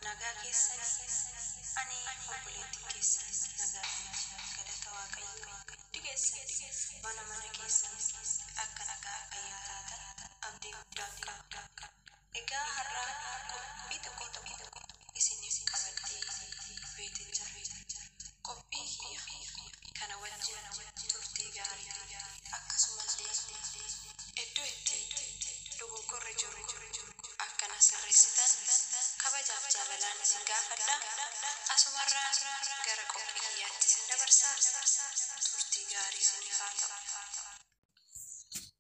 Nagaa keessanii? Ani obboleettiin keessan nagaa kooti. Galata Waaqayyoo. Hundi keessan mana mana keessanitti akka nagaa fayyaa taatan abdii guddaan qaba. Egaa har'a qophii tokko tokko isiniif qabadhee dhufeetin jira. Qophii kiyya kana wajjin turtii gaarii akkasumallee iddoo itti dogoggorri jiru akka na sirreessitan kabajaaf jaalalaan isin gaafadha. Asumarraan gara qophii kiyyaatti isin dabarsa. Turtii gaarii isiniif haa ta'u.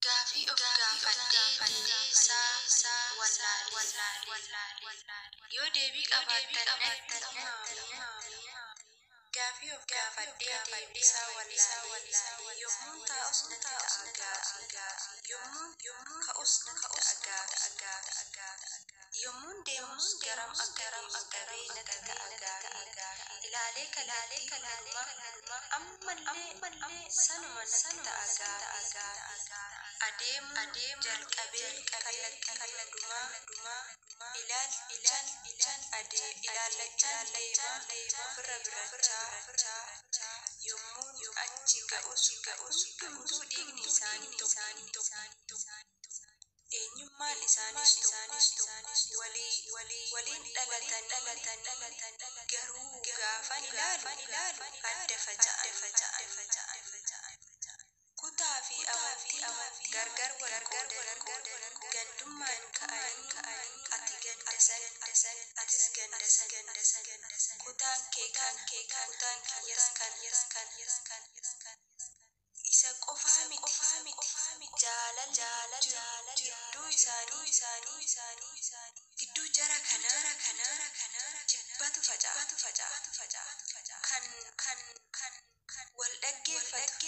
Gaafii of gaafadhee deebisaa wallaalee. Yoo deebii qabaattan natti himaa. Gaafii of gaafadhee deebisaa wallaalee. Yommuun taa'us natti ta'a gaafii. Yommuun ka'us natti ta'a gaafii. Yommuun deemus garam akka deemu dhabee natti ta'a gaafii. Ilaalee kallattii hundumaa ammallee sanuma natti ta'a gaafii. Adeemuu jalqabee kallattii hundumaa ilaallachaan deemaa ofirra birachaa yommuun achi ga'us hundumtuu dhiigni isaanii tokko. Eenyummaan isaaniis tokko. Waliin dhalatanii garuu gaafan ilaalu adda faca'anii. Kutaa fi amantiin gargar wal qoodanii gandummaan ka'anii ati ganda san atis ganda san, kutaan kee kana kutaan kiyyas kana. Isa qofaa miti, jaalalli jidduu isaanii, gidduu jara kanaa jibbatu faca'a. Kan wal dhaggeeffatu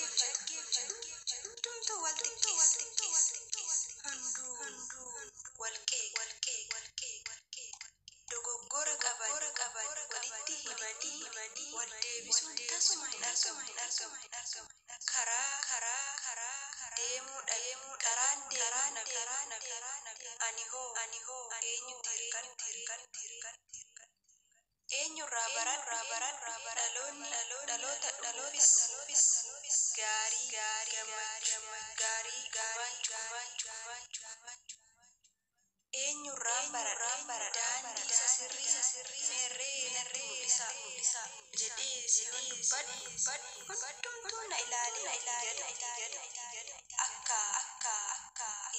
hin jiru. Hundumtuu wal xiqqeessa. Hunduu wal qeeqa. Dogoggora qaban walitti himanii wal deebisuun tasuma hin argamu. Karaa deemuu dhabe. Karaan deemuu nafe. Ani hoo eenyutti hirkadhu? Eenyurraa baradhu? Dhaloonni dhaloota dhufuufis gaarii gumaachuu. Eenyurraan baradhe? Daandii isa sirrii meerree natti mul'isaa jedhee yoon dubbadhu hundumtuu na ilaalee olii gadi. Akka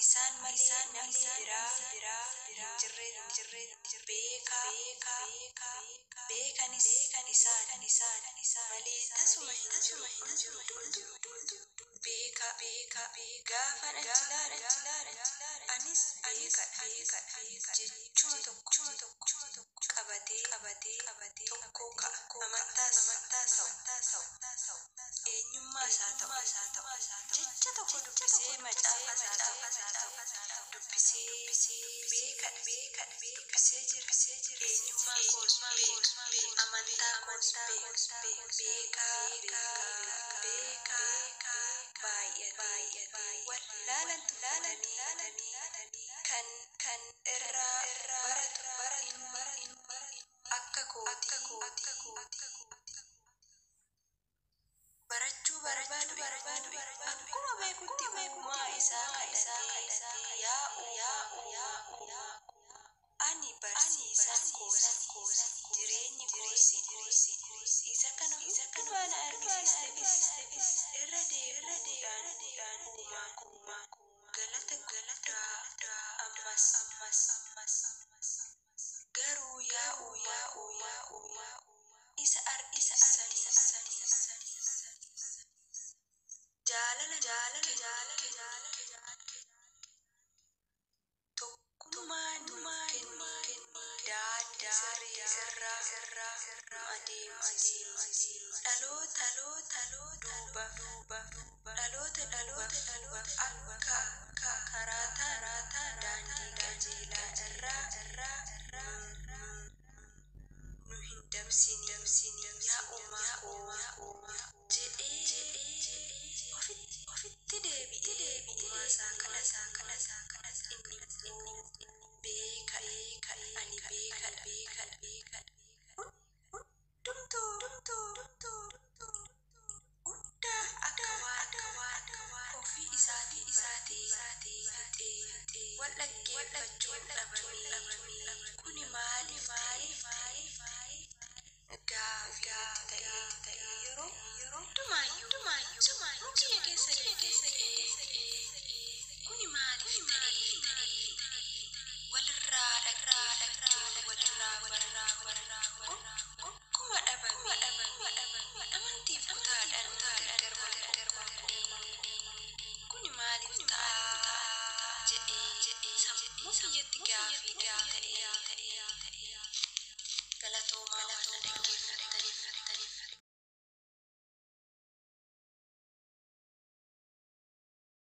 isaan malee namni biraa hin jirretti beekanis isaan malee tasuma hin jiru. Beekaa gaafan achi ilaalu anis beekadha jechuma tokko qabatee tokkoo ka'a. Amantaas ta'u eenyummaas haa ta'u jecha tokko dubbisee macaafas haa ta'u dubbisee beekadha dubbisee jira. Eenyummaa koos beeka, amantaa koos beeka, beekaa baay'atee wallaalaan tuffatamee kan irraa baratu inni akka kootii barachuu barbaadu akkuma beekutti uumaa isaa kadhatee yaa uumaa koo, ani barsiisaan koos, jireenyi koos isa kana hundumaa na argisiisteefis irra deebi'uudhaan uumaa koo galata guddaa ammas. Garuu yaa uumaa koo, isa ardiif samii jaalala nuuf kenni, tokkummaa nuuf kenni, daandii sirrii irra nu adeemsisi. Dhaloota duubaaf akka karaa taanu daandii qajeelaa irra nu hin dabsin yaa uumaa koo jedhee ofitti deebi'ee uumaa isaa kadhata. Inni immoo beekadha, ani beekadha. jedhee sammuu kiyyatti gaaffii ta'ee. Galatoomaa waan na dhaggeeffattaniif.